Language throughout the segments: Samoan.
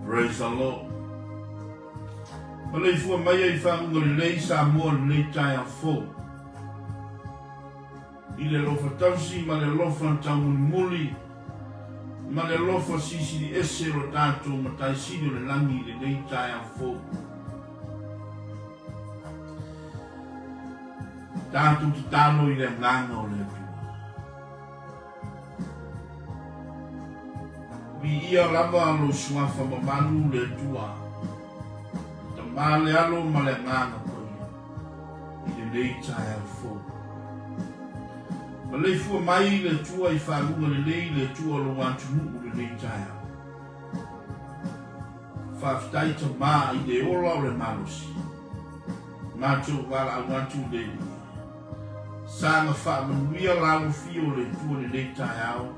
Praise the Lord. Maleifua mai ai faguga lelei Samoa lenei taeao fou. I le alofa tausi ma le alofa taumulimuli ma le alofa silisili ese o lo tatou Matai Sili o le Lagi i lenei taeao fou. Tatou tatalo i le agaga o le Atua. Viia lava lou suafa mamalu le Atua, le Tama le Alo ma le Agaga Paia, i lenei taeao fou. Maleifua mai le Atua i faaluga lelei le Atua o lou atunuu lenei taeao. Faafetai Tama i le ola o le malosi. Matou valaau atu i le Alii. Saga faamanuia lauafio o le Atua lenei taeao.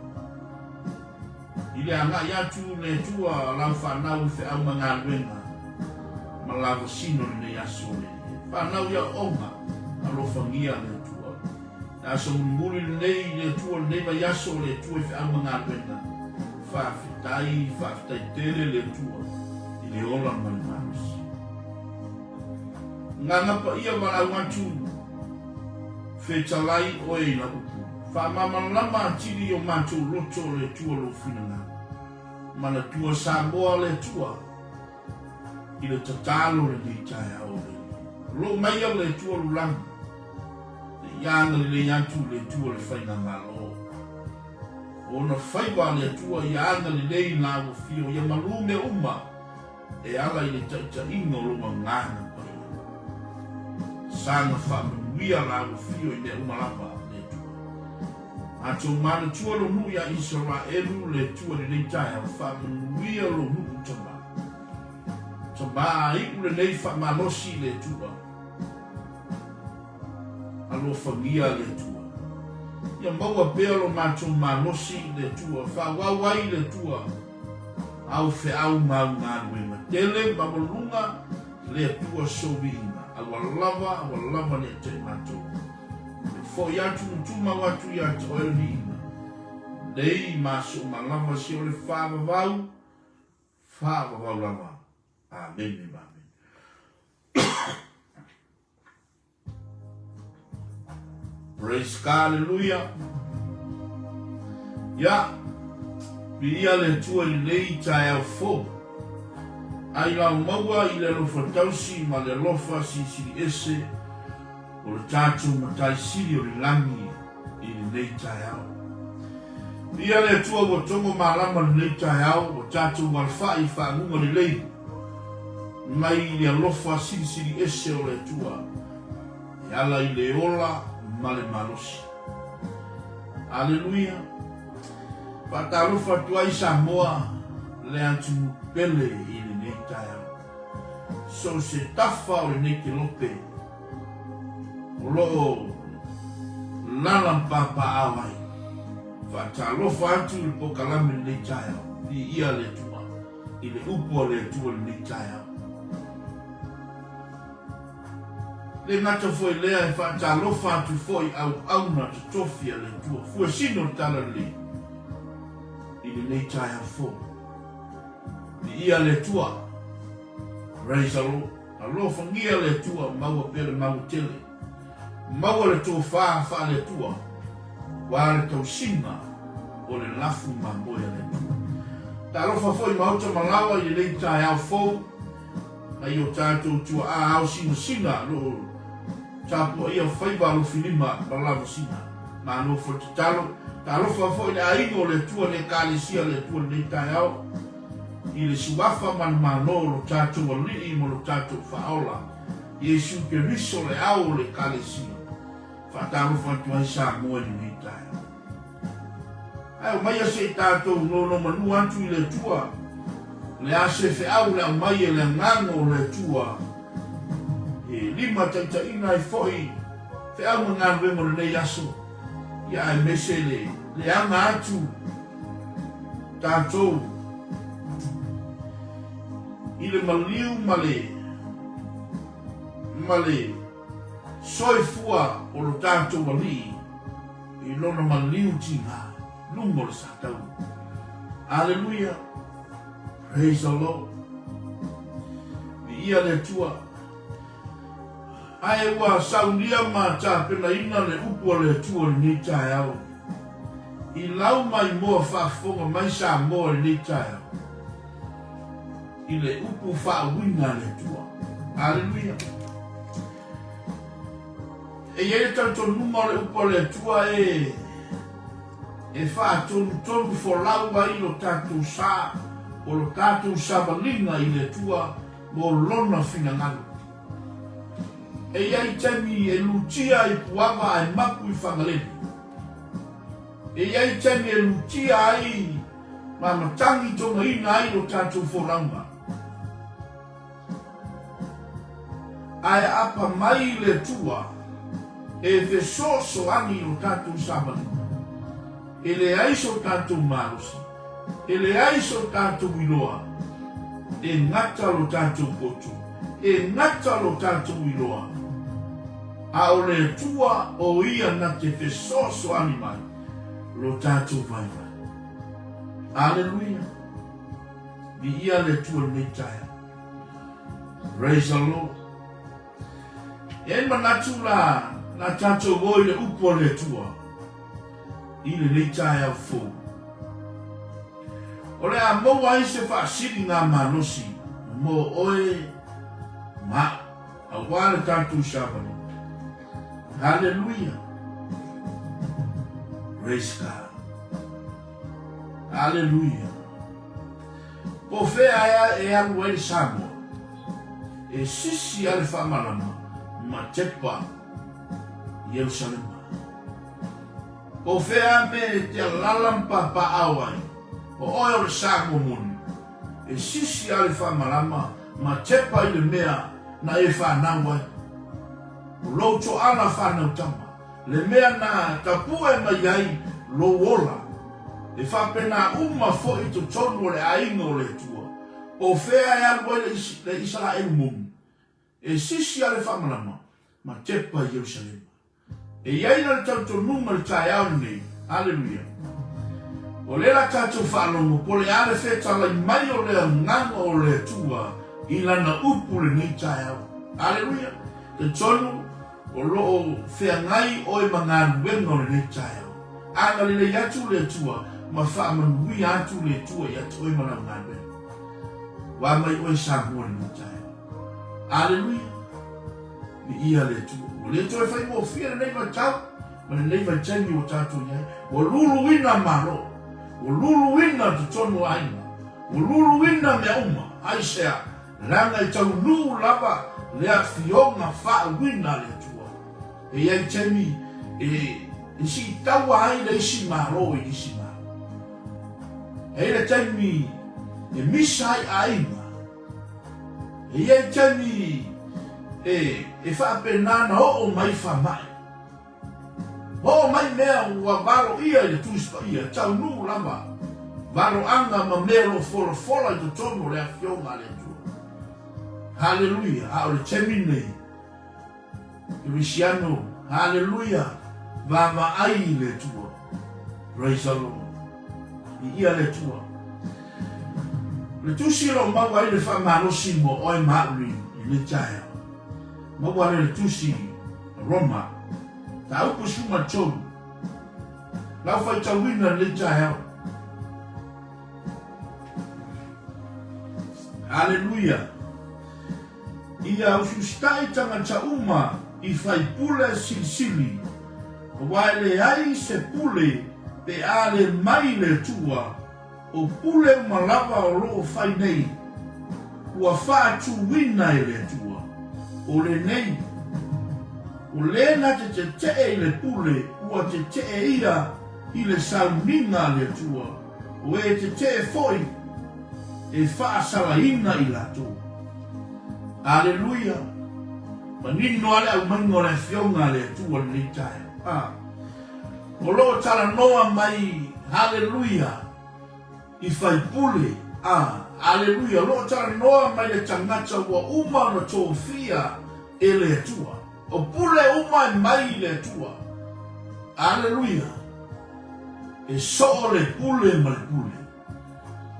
I le agai atu le Atua lau fanau i feau ma galuega ma lavasino lenei aso le Alii. Fanau ia oga alofagia le Atua. Le aso mulimuli lenei le Atua lenei vaiaso o le Atua i feau ma galuega. Faafetai, faafetai tele le Atua i le ola ma le malosi. Agaga paia valaau atu, Fetalai oe i lau upu. Faamalamalama atili i o matou loto le Atua lou finagalo. Manatua Samoa le Atua i le tatalo lenei taeao o le Alii. O loo maia le Atua lulagi, ne i agalelei atu le Atua le faigamalo. O ona faiva a le Atua ia agalelei la ua fio ia malū mea uma e ala i le taitaiga o lou Agaga Paia. Saga faamanuia la ua fio i mea uma lava le Atua. Matou manatua lou nuu ia Isaraelu le Atua i lenei taeao, faamanuia lou nuu Tama. Tama a iu lenei faamalosi i le Atua. Alofagia le Atua. Ia maua pea lo matou malosi i le Atua, faaauau ai le Atua au feau ma au galuega tele maualuga le Atua soviiga, a ua lava, a ua lava le te matou. E foi atu ma tumau atu ia te oe le viiga, nei ma sooma lava se o le faavavau, faavavau lava. Amene ma amene. Praise God, hallelujah. Ia, viia le Atua i lenei taeao fou. Ai lau maua i le alofa tausi ma le alofa silisili ese o le tatou Matai Sili o le lagi i lenei taeao. Viia le Atua ua togo malama lenei taeao, ua tatou alafai i faaguga lelei mai i le alofa silisili ese o le Atua e ala i le ola ma le malosi. Aleluia! Faatalofa atu ai Samoa le atunuu pele i lenei taeao. So se tafa o lenei kelope o lo o lala ma papaaao ai. Faatalofa atu i le pokalame lenei taeao. Viia le Atua i le upu a le Atua lenei taeao. Le gata foi lea e faatalofa atu foi auauna totofi a le Atua. Fuesino le talalelei i lenei taeao fou. Viia le Atua. Praise the Lord. Alofagia le Atua, maua pea le maua tele. Maua le tofa faale-Atua, aua le tausiga o le lafu mamoe a le Atua. Talofa foi maota ma laoa i lenei taeao fou, nai o tatou tuaa ao sinasina o lo o tapuaia faiva alofilima ma lavasina. Malo foi le tatalo. Talofa foi i le aiga o le Atua, le Ekalesia a le Atua i lenei taeao. I le Suafa ma le Malo o lo tatou Alii ma lo tatou Faaola, Iesu Keriso le Ao o le Ekalesia, faatalofa atu ai Samoa i lenei taeao. Ae omaia se i tatou nonomanu atu i le Atua, o le a se feau le aumai e le Agaga o le Atua e limataitaiina ai foi feau ma galuega o lenei aso, ia aemaise le leaga atu tatou i le maliu ma le ma le soifua o lo tatou Alii i lona maliu tiga luga o le sataua. Aleluia! Praise the Lord! Viia le Atua. Ae ua saunia ma tapenaina le upu a le Atua i lenei taeao. I lau maimoa faafofoga mai Samoa i lenei taeao i le upu faauiga a le Atua. Aleluia. E i ai le talitonuga o le upu a le Atua e e faatonutonu folau ai lo tatou sa o lo tatou savaliga i le Atua mo Lona finagalo. E i ai taimi e lutia ai puava ae mapu i Fagalele. E i ai taimi e lutia ai ma matagi togaina ai lo tatou folauga. Ae apa mai le Atua e fesoasoani i lo tatou savaliga. E leai so tatou malosi, e leai so tatou iloa, e gata lo tatou poto, e gata lo tatou iloa, a o le Atua o Ia na te fesoasoani mai lo tatou vaivai. Aleluia! Viia le Atua i lenei taeao. Praise the Lord. E ai manatu la, la tatou o i le upu a le Atua i lenei taeao fou. O le a maua ai se faasiliga malosi mo oe ma au, aua le tatou savali. Hallelujah. Praise God. Hallelujah. Po o fea ea e alu ai le Samoa, e sisi a le faamalama ma tepa Ierusalema. Po o fea a me e te alala ma papaao ai, o oe o le Samoa moni, e sisi a le faamalama ma tepa i le mea na e fanau ai. O lou toala fanau tama. Le mea na tapue mai ai lou ola, e faapena uma foi i totonu o le aiga o le Atua, po o fea e alu ai le Isaraelu moni, e sisi a le faamalama ma tepa i Ierusalema. E i ai la le talitonuga i le taeao lenei, Aleluia! O lea la tatou faalogo po o le a le fetalai mai o le agaga o le Atua i Lana upu lenei taeao. Aleluia! Talitonu O lo o feagai oe ma galuega o lenei taeao. Agalelei atu le Atua ma faamanuia atu le Atua ia te oe ma lau galuega. Ua mai oe Samoa i lenei taeao. Aleluia! Viia le Atua. Ua le toe faigofie lenei vaitau ma lenei vaitaimi ua tatou i ai. Ua luluina Malo. Ua luluina totonu o aiga. Ua luluina mea uma. Aisea? Leaga e taunuu lava le afioga faauiga a le Atua. E i ai taimi e siitaua ai le isi Malo i le isi Malo. E i ai le taimi e misa ai aiga. E i ai taimi e faapena ona oo mai faamai. Oo mai mea ua valoia i le Tusi Paia, taunuu lava valoaga ma mea o lo o folafola i totonu o le Afioga a le Atua. Haleluia! A o le taimi lenei, Kerisiano, haleluia, vaavaai i le Atua. Praise the Lord. Viia le Atua. O le tusi o lo o maua ai le faamalosi mo oe ma au i lenei taeao. Maua lea le tusi Roma, mataupu 13, lau faitauina lenei taeao. Aleluia! Ia usiusitai tagata uma i faipule silisili, aua e leai se pule pe a le mai le Atua, O pule uma lava o lo o fai nei, ua faatuina e le Atua. O lenei, o le na te tetee i le pule, ua tetee ia i le sauniga a le Atua, o e tetee foi e faasalaina i latou. Aleluia! Manino lava le aumaiga o le Afioga a le Atua i lenei taeao. A. O lo o talanoa mai, haleluia, i faipule, a, aleluia, o lo o talanoa mai le tagata ua uma ona tofia e le Atua. O pule uma e mai i le Atua. Aleluia. E soo le pule ma le pule.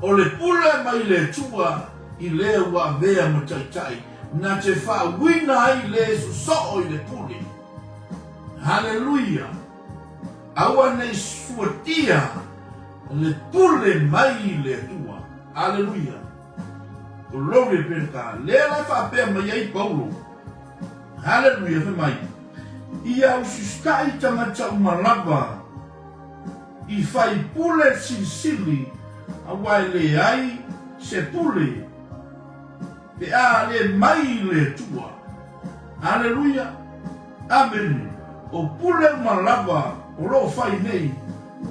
O le pule mai le Atua i le ua avea ma taitai. Na te faauina ai le sosoo i le pule. Haleluia! Aua ne i suatia le pule mai i le Atua. Aleluia! Glory be to God. Lea la e faapea mai ai Paulo. Haleluia, fai mai, Ia usiusitai tagata uma lava i fai pule silisili, aua e leai se pule pe a le mai i le Atua. Aleluia! Amene! O pule uma lava o lo o fai nei,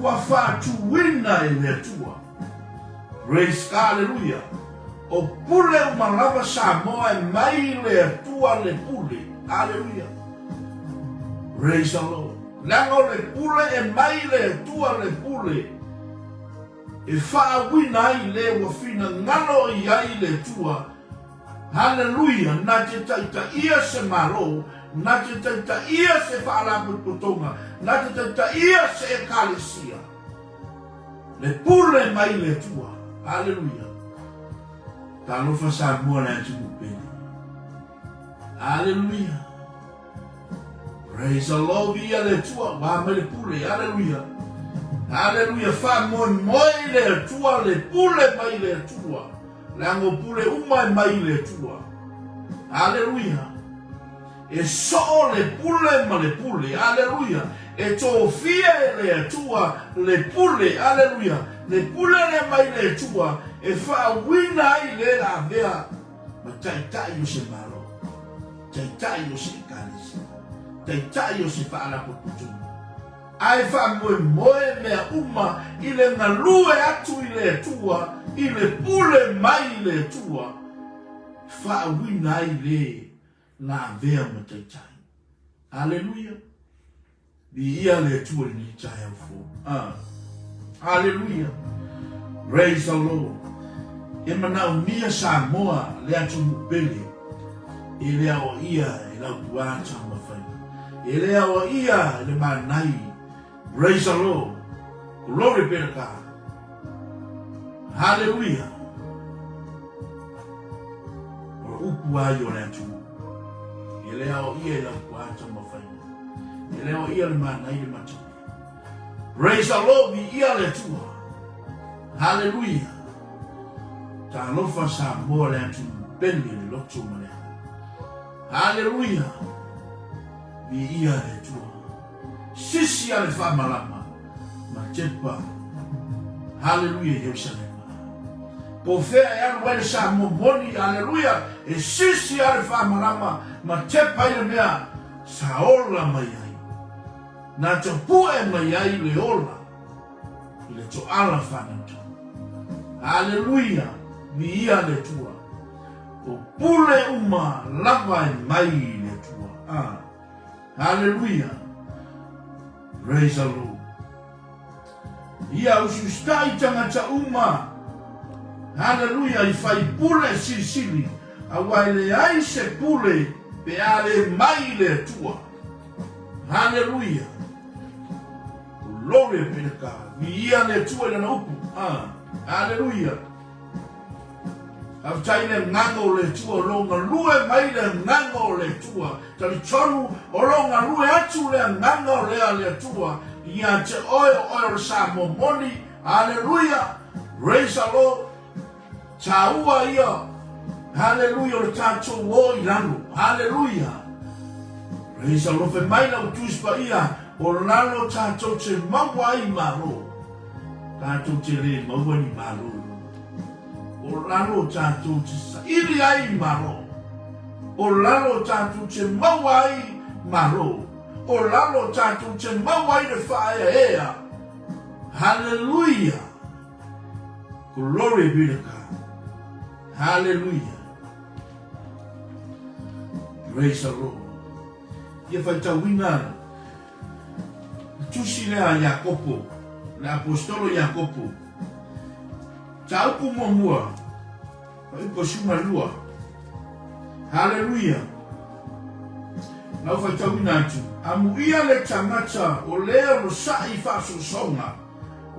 ua faatuina e le Atua. Praise God, aleluia! O pule uma lava Samoa e mai i le Atua le pule. Aleluia! Praise the Lord. Leaga o le pule e mai i le Atua le pule e faauina ai le ua finagalo i ai le Atua. Haleluia! Na te taitaia se Malo, na te taitaia se Faalapotopotoga, na te taitaia se Ekalesia. Le pule mai le Atua. Haleluia! Talofa Samoa le atunuu pele. Haleluia! Praise the Lord, viia le Atua, ua mai le pule. Haleluia! Haleluia! Faamoemoe i le Atua, le pule mai le Atua. Leaga o pule uma e mai i le Atua. Aleluia! E soo le pule ma le pule. Aleluia! E tofia e le Atua le pule. Aleluia! Le pule lea mai le Atua e faauina ai le la avea ma taitai o se Malo, taitai o se Ekalesia, taitai o se faalapotopotoga. Ae faamoemoe mea uma i le galue atu i le Atua, i le pule mai i le Atua, e faauiina ai le na avea ma taitai. Aleluia! Viia le Atua i lenei taeao fou. Ah. Aleluia! Praise the Lord! E manaomia Samoa le atunuu pele e le aoaia e Laupuaa Taumafaiga. E le aoaia e le manai. Praise the Lord. Glory be to God. Hallelujah. O le upu ai o le atunuu. E le aoaia e Laupuaa Taumafaiga. E le aoaia le manai le matamia. Praise the Lord, viia le Atua. Hallelujah. Talofa Samoa le atunuu pele le loto ma le agaga. Hallelujah. Viia le Atua. Sisi a le faamalama ma tepa. Hallelujah Jerusalema. Po fea e alu ai le Samoa moni, hallelujah, e sisi a le faamalama ma tepa i le mea sa ola mai ai. Na tapue mai ai le ola i le toala fanauta. Haleluia, viia le Atua. O pule uma lava e mai i le Atua. Ah. Haleluia. Praise the Lord. Ia usiusitai tagata uma. Haleluia, i fai pule silisili, aua e leai se pule pe a le mai i le Atua. Haleluia. Glory be to God. Viia le Atua i lana upu. Ah. Haleluia. Faafetai le agaga o le Atua o lo o galue mai le agaga o le Atua. Talitonu o lo o galue atu le agaga o lea le Atua ia te oe o oe o le Samoa moni. Haleluia. Praise the Lord. Taua ia, haleluia, o le tatou o i lalo. Haleluia. Praise the Lord. Fai mai lau Tusi Paia, o lalo tatou te maua ai malo. Tatou te le maua ni malo i luga. O lalo tatou te saili ai malo. O lalo tatou te maua ai malo. O lalo tatou te maua ai le faaeaea. Haleluia. Glory be to God. Hallelujah. Praise the Lord. Ia faitauina le tusi lea a Iakopo, le apostolo Iakopo. Taupu muamua, fuaiupu 12. Hallelujah. Lau faitauina atu, amuia le tagata o lea onosai i faasoasoaga,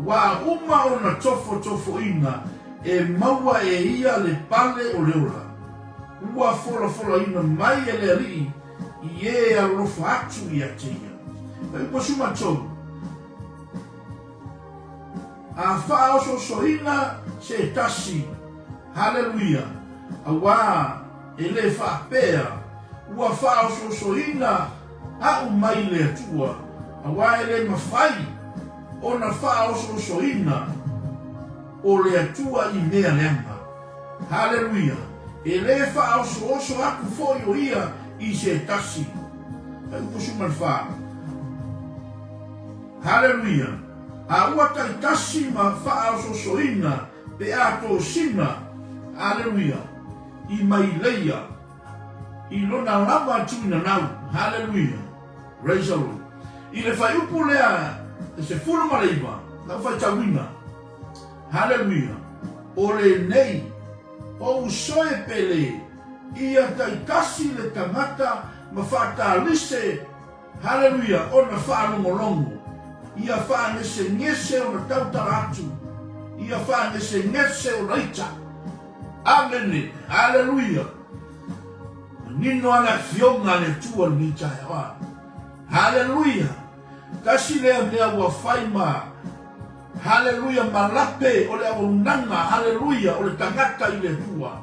Ua uma ona tofotofoina e maua e ia le pale o le ola. Ua folafolaina mai e le Alii i e alolofa atu ia te ia. Fuaiupu 13, A faaosoosoina se tasi, haleluia, auā e le faapea, ua faaosoosoina a'u mai le Atua, auā e le mafai ona faaosoosoina o le Atua i mea leaga. Haleluia! E le faaosooso atu foi o Ia i se tasi. Fuaiupu 14. Haleluia! A ua taitasi ma faaosoosoina pe a tosina, haleluia, i maileia i lona lava tuinanau. Haleluia! Praise the Lord! I le fuaiupu lea e 19, lau faitauina, Haleluia! O lenei ou soe pele ia taitasi le tagata ma faatalise, haleluia, ona faalogologo, ia faagesegese ona tautala atu, ia faagesegese ona ita. Amene! Haleluia! Manino a le Afioga a le Atua i lenei taeao. Haleluia! Tasi lea mea ua fai ma Haleluia malape o le auaunaga haleluia o le tagata i le Atua.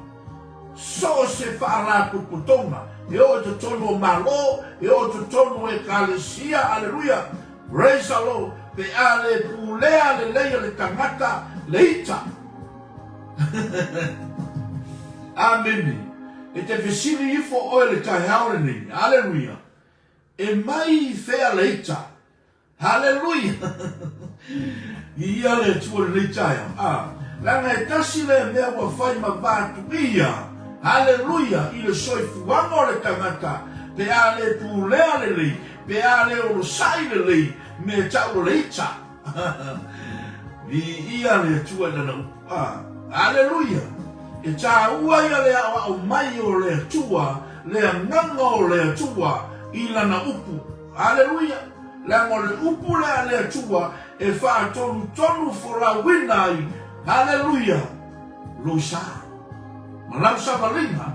So o se faalapotopotoga e oo i totonu o Malo, e oo i totonu o Ekalesia, haleluia, praise the Lord, pe a le pulea lelei e le tagata le ita. Amene. E te fesili ifo oe le taeao lenei, haleluia, e mai i fea le ita? Haleluia! Viia le Atua i lenei taeao. A, leaga e tasi lea mea ua fai ma vatuia, haleluia, i le soifuaga o le tagata, pe a le pulea lelei, pe a le olosai lelei, me tau o le ita. Viia le Atua i Lana upu. A, haleluia! E tāua ia le aʻoaʻo mai o le Atua, le agaga o le Atua i Lana upu. Haleluia! Leaga o le upu lea a le Atua e faatonutonu folauina ai, haleluia, lou sa ma lau savaliga.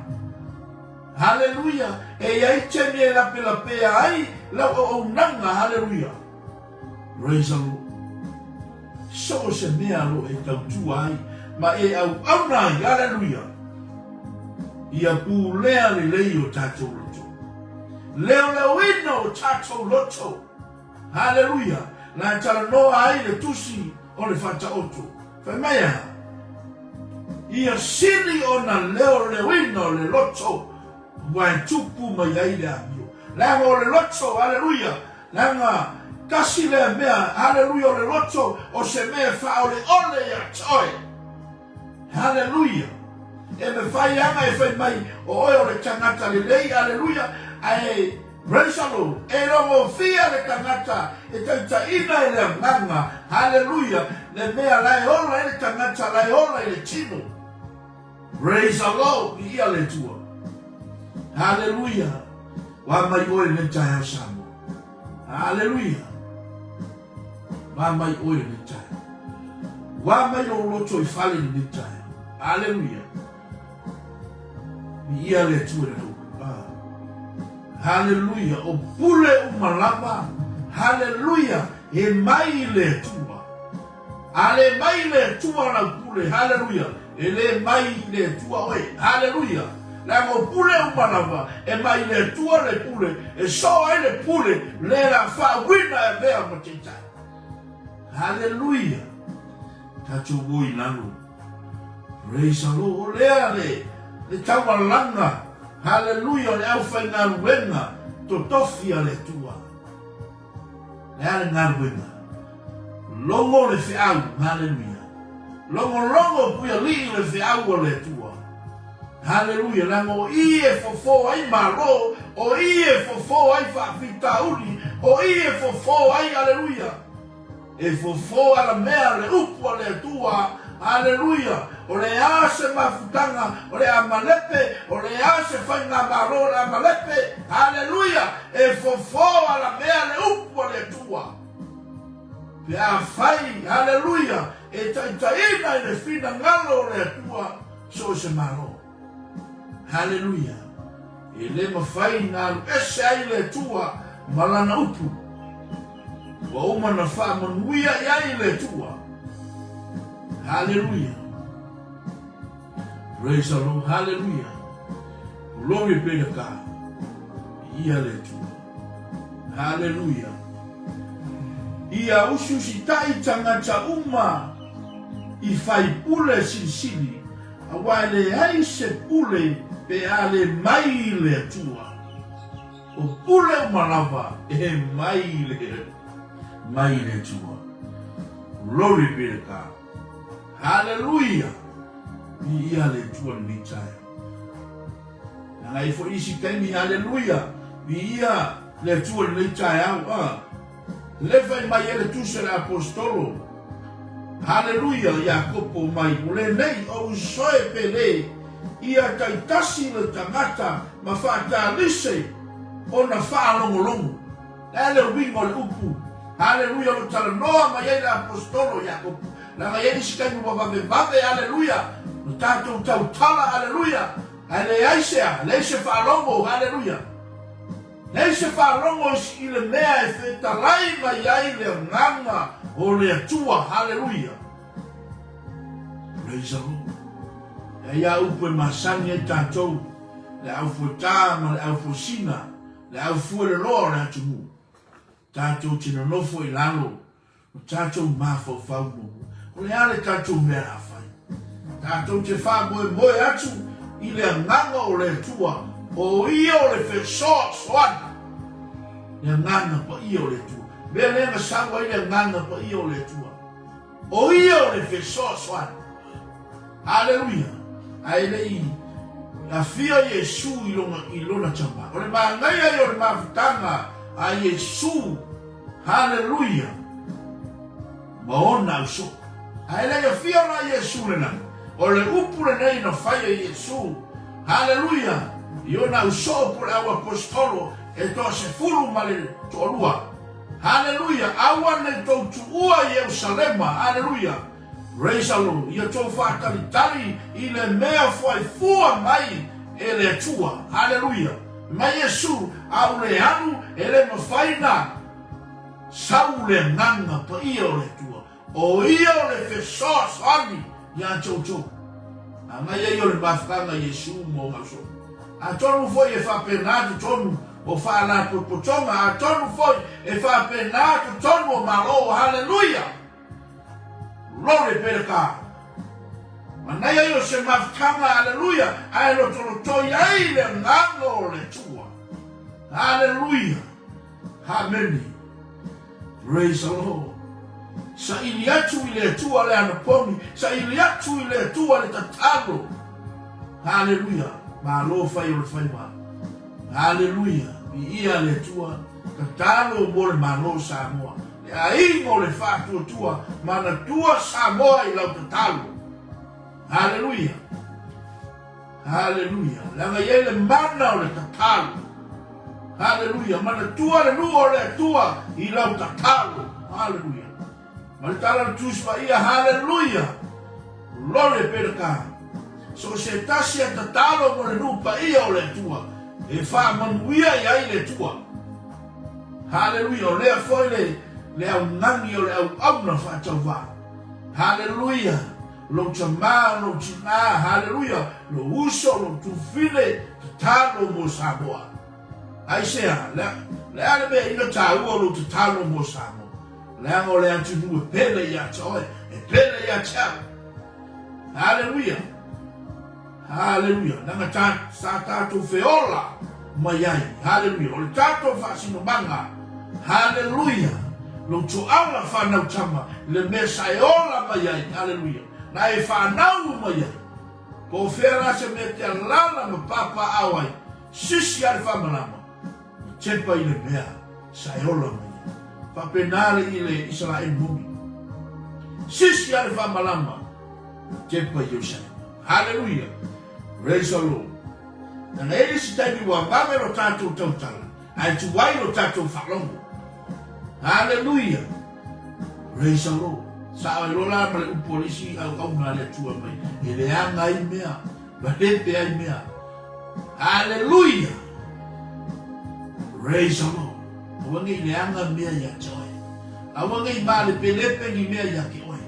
Haleluia! E i ai taimi e lapelapea ai lau auaunaga, haleluia. Praise the Lord. So o se mea lo e tautua ai ma e auauna ai, haleluia, ia pulea lelei o tatou loto. Leoleoina o tatou loto. Haleluia! La e talanoa ai le tusi o le Faataoto. Fai mai e aha? Ia sili ona leoleoina o le loto ua e tupu mai ai le amio. Leaga o le loto, haleluia, leaga tasi lea mea, haleluia, o le loto o se mea e faaoleole ia te oe. Haleluia! E mafai ana e fai mai o oe o le tagata lelei, haleluia, ae praise the Lord, e rongofia le tagata e taitaiina e le agaga, haleluia, le mea la e ola ai le tagata, la e ola i le tino. Praise the Lord, viia le Atua. Haleluia! Ua mai oe lenei taeao Samoa. Haleluia! Ua mai oe lenei taeao. Ua mai lou loto i fale lenei taeao. Haleluia! Viia le Atua i lana upu. Ah. Haleluia! O pule uma lava. Haleluia! E mai i le Atua. A le mai i le Atua lau pule, haleluia, e le mai i le Atua oe, haleluia. Leaga o pule uma lava, e mai i le Atua le pule, e soo ai le pule, le la faauina e avea ma taitai. Haleluia. Tatou o i lalo. Praise the Lord. O lea le, le taualaga, haleluia, o le aufaigaluega totofi a le Atua. Le a le galuega? Logo le feau, haleluia. Logologo puialii le feau a le Atua. Haleluia, leaga o i e fofo ai malo, o i e fofo ai faafitauli, o i e fofo ai, haleluia. E fofo alamea le upu a le Atua, Aleluia! O le a se mafutaga o le a malepe, o le a se faigamalo o le a malepe, Aleluia! E fofo alamea le upu a le Atua. Pe afai, Aleluia, e taitaiina i le finagalo o le Atua so o se malo. Haleluia! E le mafai na alu ese ai le Atua ma Lana upu. Ua uma na faamanuia i ai le Atua. Haleluia! Praise the Lord. Haleluia! Glory be to God. Ia le Atua. Haleluia! Ia usiusitai tagata uma i faipule silisili Aua e leai se pule pe a le mai i le Atua. O pule uma lava e mai i le mai i le Atua. Glory be to God. Haleluia! Viia le Atua lenei taeao. Leaga e foi isi taimi, haleluia, viia le Atua lenei taeao. Ah. Le fai mai e le tusi a le Aposetolo, Haleluia, Iakopo mai, o lenei o usoe pele ia taitasi le tagata ma faatalise ona faalogologo. Le a le uiga o le upu Haleluia o lo talanoa mai ai le Aposetolo Iakopo? Leaga e i ai isi taimi ua vavevave, haleluia, lo tatou tautala, haleluia, ae leai se a, leai se faalogo, haleluia. Leai se faalogo i le mea e fetalai mai ai le Agaga o le Atua. Haleluia! Praise the Lord. E ai a upu e masani ai tatou, le aufuetā ma le aufuesina, le aufueloloa o le atunuu. Tatou te nonofo i lalo O tatou mafaufau muamua. O le a le tatou mea a fai? Tatou te faamoemoe atu i le Agaga o le Atua, o Ia o le fesoasoani, le Agaga Paia o le Atua. Mea lea na sau ai le Agaga Paia o le Atua. O Ia o le fesoasoani. Aleluia! Ae le i afio Iesu i lona, i lona tama. O le manaia ia o le mafutaga a Iesu. Haleluia! Ma ona ausoo. Ae le i afio la Iesu lena. O le upu lenei na fai e Iesu. Haleluia! I ona ausoo po le au aposetolo e toasefulu ma le toalua. Haleluia! Aua nei tou tuua i Ierusalema. Haleluia! Praise the Lord. Ia tou faatalitali i le mea fuaifua mai e le Atua. Haleluia. Mai Iesu, a u le alu e le mafai na sau le Agaga Paia o le Atua. O Ia o le fesoasoani ia te outou. Manaia ia o le mafutaga Iesu mo gausoo. Atonu foi e faapena totonu o faalapotopotoga, atonu foi e faapena totonu o Malo. Haleluia! Glory be to God. Manaia ia o se mafutaga, aleluia, ae lotolotoi ai le agaga o le Atua. Aleluia. Amene. Praise the Lord. Saili atu i le Atua le anapogi, saili atu i le Atua le tatalo. Aleluia. Malo fai o le faiva. Aleluia. Viia le Atua. Tatalo mo le Malo o Samoa. Le aiga o le faatuatua manatua Samoa i lau tatalo. Haleluia. Haleluia. Leaga i ai le mana o le tatalo. Haleluia. Manatua le nuu o le Atua i lau tatalo. Haleluia. Ma le tala o le Tusi Paia, haleluia! Glory be to God. So se tasi a tatalo mo le nuu paia o le Atua, e faamanuia i ai le Atua. Haleluia, o lea foi le, le augani o le auauna faatauvaa. Haleluia, lou tamā, lou tinā, haleluia, lou uso, lou tufine, tatalo mo Samoa. Aisea, le, le a le mea ina tāua lou tatalo mo Samoa? Leaga o le atunuu e pele ia te oe, e pele ia te au. Haleluia! Haleluia! Leaga ta, sa tatou feola mai ai. Haleluia! O le tatou faasinomaga. Haleluia! Lou toala whanau tama, le mea sa e ola mai ai. Haleluia! Na e whanau mai ai. Po o fea la se mea te alala ma pāpāao ai, sisi a le whamalama. Ma tepa i le mea sa e ola mai ai. Faapena le i le Isaraelu moni. Sisi a le faamalama, ma tepa i Ierusalema. Haleluia! Praise the Lord. Leaga e i ai isi taimi ua vave lo tatou tautala, ae tuai lo tatou faalogo. Haleluia! Praise the Lord. Sao ai loa la ma le upu a le isi auauna a le Atua mai, e leaga ai mea, ma lepe ai mea. Haleluia! Praise the Lord. Aua ne i leaga mea ia te oe. Aua ne i malepelepe ni mea ia te oe.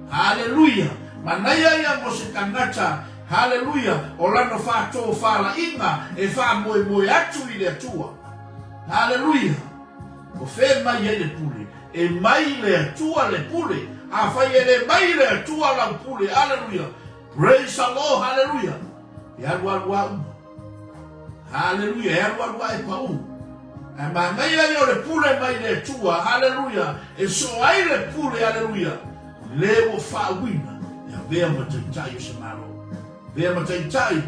Haleluia! Manaia ia mo se tagata, haleluia, o lana faatofalaiga e faamoemoe atu i le Atua. Haleluia! O fea e mai ai le pule? E mai i le Atua le pule. Afai e le mai i le Atua lau pule, haleluia, praise the Lord, haleluia, e alualu lava uma. Haleluia, e alualu lava e pau. Ae manaia ia o le pule mai le Atua, haleluia, e soo ai le pule, haleluia, le ua faauina e avea ma taitai o se Malo, avea ma taitai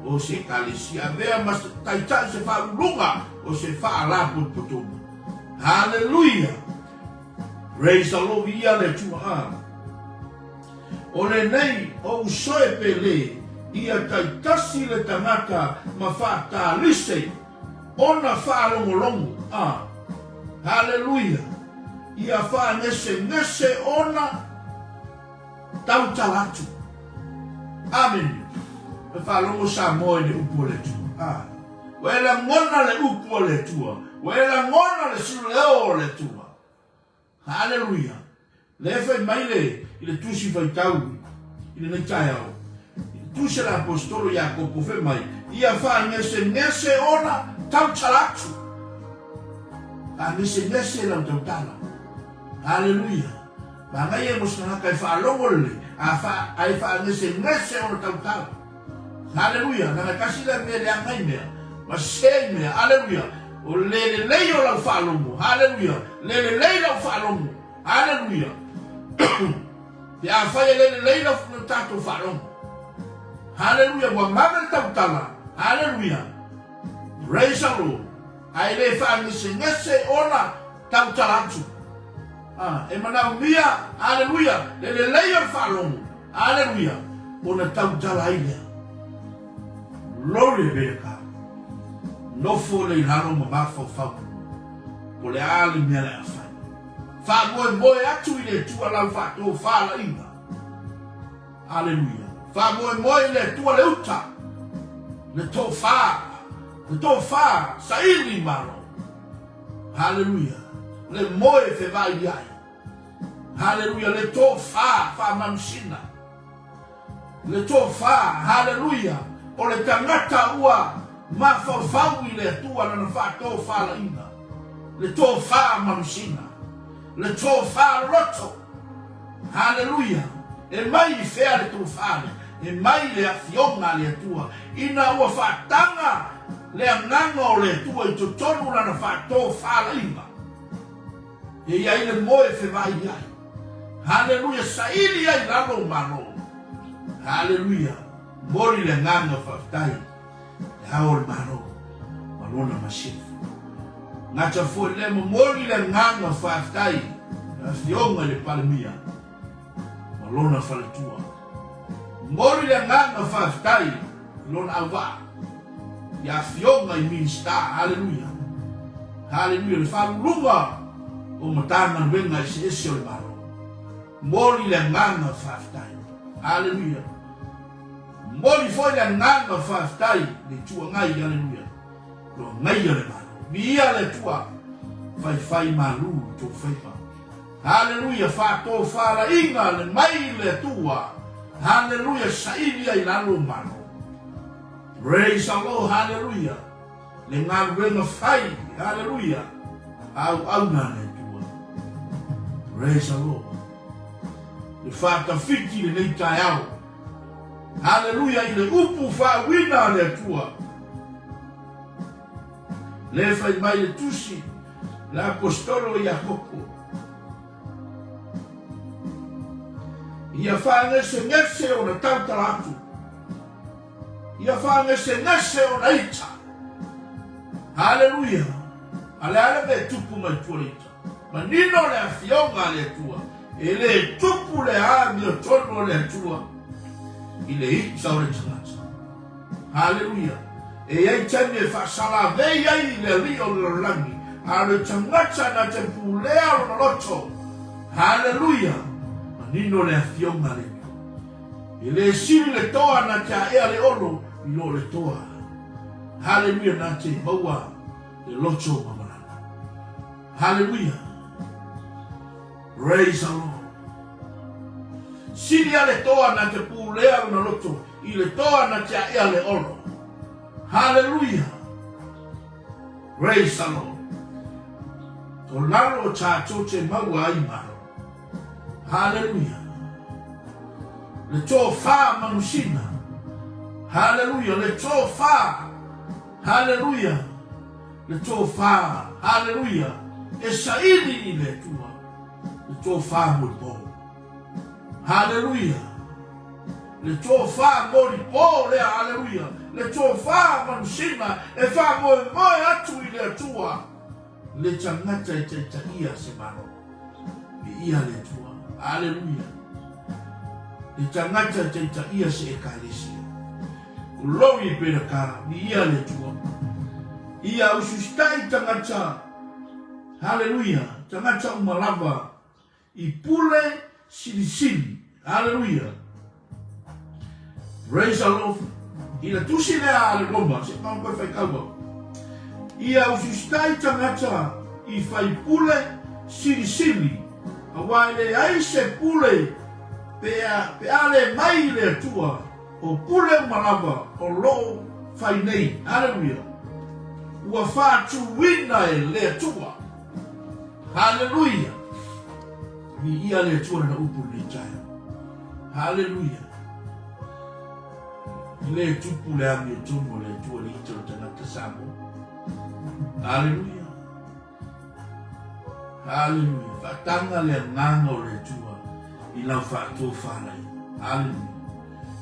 o se Ekalesia, avea ma taitai se faauluuluga o se faalapotopotoga. Haleluia! Praise the Lord, viia le Atua. Ah. O lenei ou soe pele ia taitasi le tagata ma faatalise ona faalogologo. Ah. Haleluia! Ia faagesegese ona tautala atu. Amene. E faalogo Samoa i le upu a le Atua. Ah. Ua e lagona le upu a le Atua. Ua e lagona le sileo o le Atua. Haleluia! Lea e fai mai le, i le tusi faitau i lenei taeao, i le tusi a le Aposetolo Iakopo, fai mai, Ia faagesegese ona tautala atu. Faagesegese lau tautala. Haleluia! Manaia mo se tagata e faalogo lelei, a fa, ae faagesegese ona tautala. Haleluia! Leaga e tasi lea mea e leaga ai mea, ma sese ai mea. Haleluia! O le lelei o lau faalogo. Haleluia! Le lelei lau faalogo. Haleluia! Pe afai e le lelei lau tatou faalogo. Haleluia! Ua vave le tautala. Haleluia! Praise the Lord! Ae le faagesegese ona tautala atu. Ah, e manaomia, haleluia, le lelei o le faalogo. Aleluia! Ona tautala ai lea. Glory be to God. Nofo lea i lalo ma mafaufau. Po le a le mea le a fai. Faamoemoe atu i le Atua lau faatofalaiga. Aleluia. Faamoemoe i le Atua le uta, le tofa, le tofa saili malo. Aleluia. Le moe fevailiai. Haleluia, le tofa faamanosina. Le tofa, haleluia, o le tagata ua mafaufau i le Atua lana faatofalaiga. Le tofa manosina. Le tofa loto. Haleluia. E mai i fea le tofa lea? E mai i le afioga a le Atua, ina ua faataga le agaga o le Atua i totonu lana faatofalaiga. E i ai le moe fevaai ai. Haleluia, saili ai lalo o Malo. Haleluia, momoli le agaga faafetai le ao o le Malo ma lona masiofo. Gata foi lea momoli le agaga faafetai le afioga i le Palemia ma lona faletua. Momoli le agaga faafetai i lona auvaa i afioga i Minista. Haleluia! Haleluia! Le faaluluga o Matagaluega eseese o le Malo. Momoli le agaga faafetai. Haleluia! Momoli foi le agaga faafetai i le Itu Agai. Haleluia! Lo agaia le Malo. Viia le Atua, faifai malu i tou faiva. Haleluia faatofalaiga le mai le Atua Haleluia saili ai lalo malo Praise the Lord Haleluia le galuega fai Haleluia auauna le Atua Praise the Lord le faatafiti lenei taeao Haleluia i le upu faauina a le Atua le fai mai le tusi Le Aposetolo Iakopo. Ia faagesegese ona tautala atu. Ia faagesegese ona ita. Haleluia! A le a le mea e tupu mai tua le ita? Manino le afioga a le Atua. E le tupu le amiotonu o le Atua i le ita o le tagata. Haleluia! E i ai taimi e faasalavei ai le Alii o le lalolagi, a o le tagata na te pulea lona loto. Haleluia! Manino le afioga a le Alii. E le sili le toa na te aea le olo i lo le toa. Haleluia na te maua le loto mamalama. Haleluia. Praise the Lord. Sili a le toa na te pulea lona loto i le toa na te aʻea le olo. Haleluia. Praise the Lord. O lalo o tātou te maua ai malo. Haleluia. Le tofā manusina. Haleluia. Le tofā. Haleluia. Le tofā. Haleluia. E saili i le Atua. Le tofā molipo. Haleluia. Le tofā molipo lea. Haleluia. Le tofā manusina e faamoemoe atu i le Atua. Le tagata e taitaia se Malo. Viia le Atua. Aleluia. Le tagata e taitaia se Ekalesia. Glory be to God. Viia le Atua. Ia ususitai tagata. Haleluia. Tagata uma lava I pule silisili. Haleluia. Praise the Lord. I le tusi lea a le Roma, se pau koe whai kaua. Ia usustai tangata i whai pule silisili, aua e leai se pule pe a, pe a le mai i le Atua, o pule uma lava o loo whai nei. Haleluia. Ua whaatuina e le Atua. Haleluia! Viia le Atua lana upu i lenei taeao. Haleluia! E le tupu le amiotonu o le Atua i le ita o le tagata Samoa. Haleluia! Haleluia! Faataga le agaga o le Atua i lau faatofalaiga. Haleluia!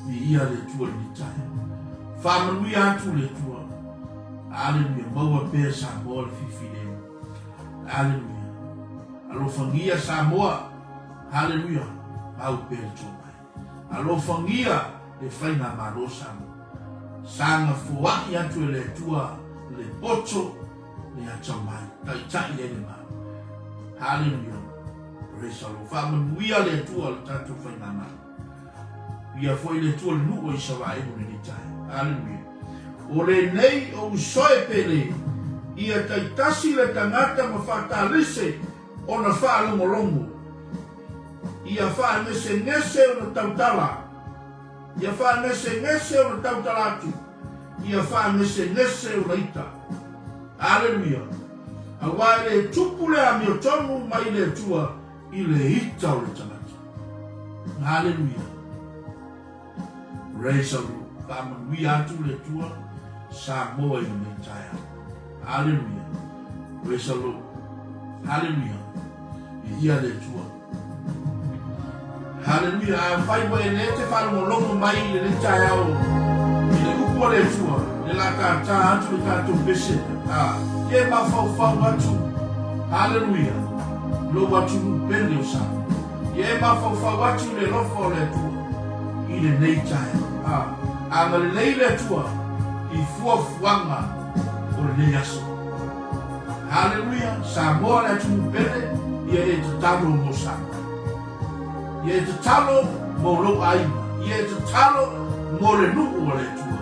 Viia le Atua i lenei taeao. Faamanuia atu le Atua. Haleluia! Maua pea Samoa le filifilemu. Haleluia. Alofagia Samoa. Haleluia. Mau pea le tō mai. Alofagia le faigamalo Samoa. Saga foai atu e le Atua le poto le atamai. Taitai ai le Malo. Haleluia. Praise the Lord. Faamanuia le Atua le tatou faigamalo. Ia foi le Atua le nuu o Isaraelu lenei taeao. Haleluia. O lenei o usoe pele, ia taitasi le tagata ma faatalise ona faalogologo, ia faagesegese ona tautala, ia faagesegese ona tautala atu, ia faagesegese ona ita. Aleluia! Aua e le tupu le amiotonu mai le Atua i le ita o le tagata. Aleluia! Praise the Lord. Faamanuia atu le Atua Samoa i lenei taeao. Hallelujah. Praise the Lord. Hallelujah. Viia le Atua. Hallelujah. Afai ua e le te faalogologo mai i lenei taeao i le upu a le Atua, le la tātā atu le tatou pese, a, ia e mafaufau atu. Hallelujah. Lou atunuu pele o Samoa. Ia e mafaufau atu i le alofa o le Atua i lenei taeao. A, agalelei le Atua i fuafuaga o lenei aso. Haleluia, Samoa le atunuu pele, ia e tatalo mo Samoa. Ia e tatalo mo lou aiga. Ia e tatalo mo le nuu o le Atua.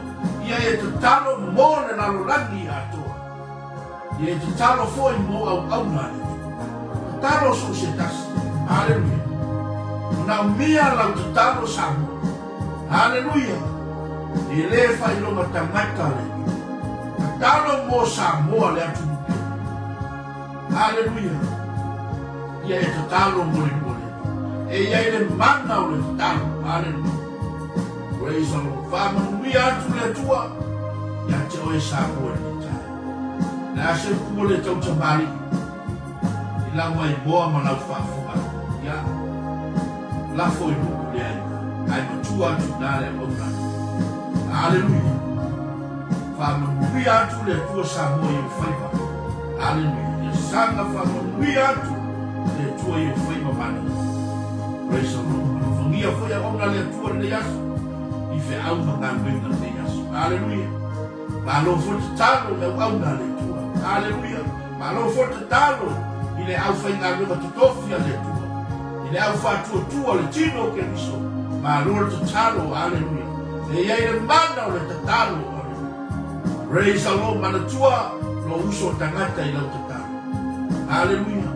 Ia e tatalo mo le lalolagi atoa. Ia e tatalo foi mo auauna a le Atua. Tatalo so o se tasi. Haleluia. Manaomia lau tatalo Samoa. Haleluia. E le faailoga tagata le Atua. Tatalo mo Samoa le atunuu pele. Haleluia. Ia e tatalo mo le nuu o le Atua. E i ai le mana o le tatalo. Haleluia. Praise the Lord. Faamanuia atu le Atua ia te oe Samoa i lenei taeao. Le a se upu ua le tautamalii i lau maimoa ma lau faafofoga atu. Ia, lafo i nuu lea ina, ae matua atu i ina le auauna atu. Aleluia! Faamanuia atu le Atua Samoa i ou faiva. Aleluia! Ia saga faamanuia atu le Atua i ou faiva manaia. Praise the Lord. Alofagia foi auauna le Atua lenei aso i feau ma galuega lenei aso. Aleluia! Malo foi tatalo i auauna a le Atua. Aleluia! Malo foi tatalo i le aufaigaluega totofi a le Atua, i le au faatuatua o le tino o Keriso. Malo le tatalo. Aleluia! E i ai le mana o le tatalo. Aleluia! Praise the Lord, manatua lou uso tagata i lau tatalo. Hallelujah.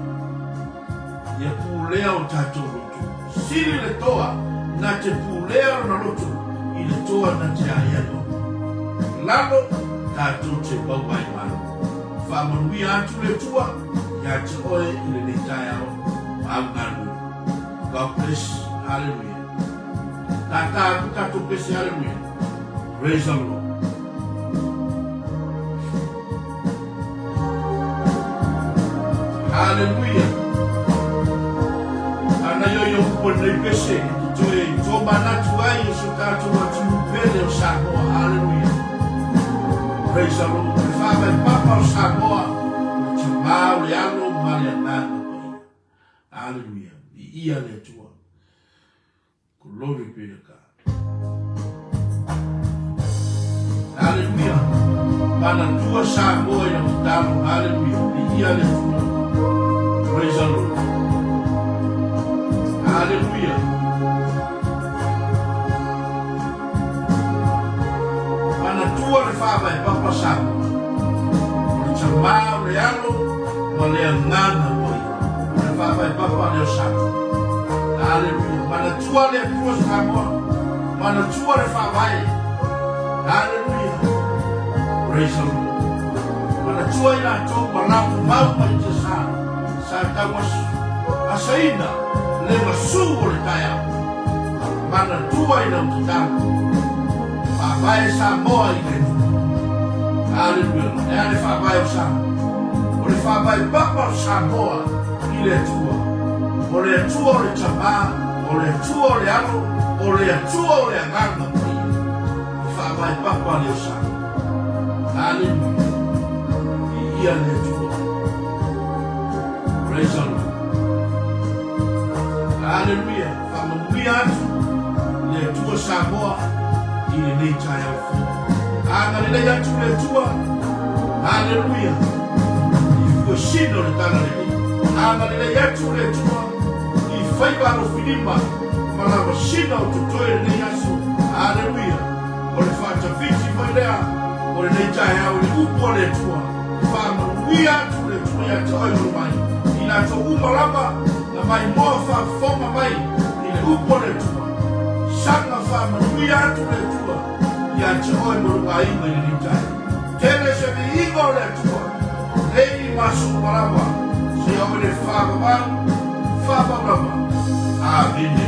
Ia pulea o tatou loto. Sili le toa na te pulea lona loto i le toa na te ae ai loto. Lalo tatou te maua ai malo. Faamanuia atu le Atua ia te oe i lenei taeao ma au galuega. God bless. Hallelujah. Tata atu tatou pese. Hallelujah. Praise the Lord. Hallelujah. Ana io io upu lenei pese e te toe tōmanatu ai i so tātou atunuu pele o Samoa. Hallelujah. Praise the Lord. Le whāngai papa o Samoa, o le tamā o le alo ma le agaga paia. Hallelujah. I ia le Atua. Glory be to God. Hallelujah. Manatua Samoa i lau tatalo. Hallelujah. Viia le Atua. Praise the Lord. Hallelujah. Manatua le faavae papa Samoa. O le tamā o le alo ma le agaga paia. O le faavae papa lea o Samoa. Hallelujah. Manatua le Atua Samoa. Manatua le faavae. Hallelujah. Praise the Lord. Manatua i latou ma latou mau mai te sa. Sa tau asaina le masu o le taeao. Manatua i lau tatalo. Faavae Samoa i le Atua. Hallelujah. E a le faavae o Samoa? O le faavae papa o Samoa i le Atua. O le Atua o le Tamā, o le Atua o le Alo, o le Atua o le Agaga Paia. Le faavae papa lea o Samoa. Hallelujah. Viia le Atua. Praise the Lord. Hallelujah. Faamanuia atu le Atua Samoa i lenei taeao fou. Agalelei atu le Atua. Hallelujah. I fuesina o le talalelei. Agalelei atu le Atua i faiva alofilima ma lavasina o totoe lenei aso. Hallelujah. O le faatafiti foi lea o lenei taeao i le upu a le Atua. Faamanuia atu le Atua ia te oe ma lou aiga, i latou uma lava na maimoa faafofoga mai i le upu a le Atua. Saga faamanuia atu le Atua ia te oe ma lou aiga i lenei taeao. Tele se viiga o le Atua, nei ma aso uma lava, seia oo i le faavavau, faavavau lava. Amene.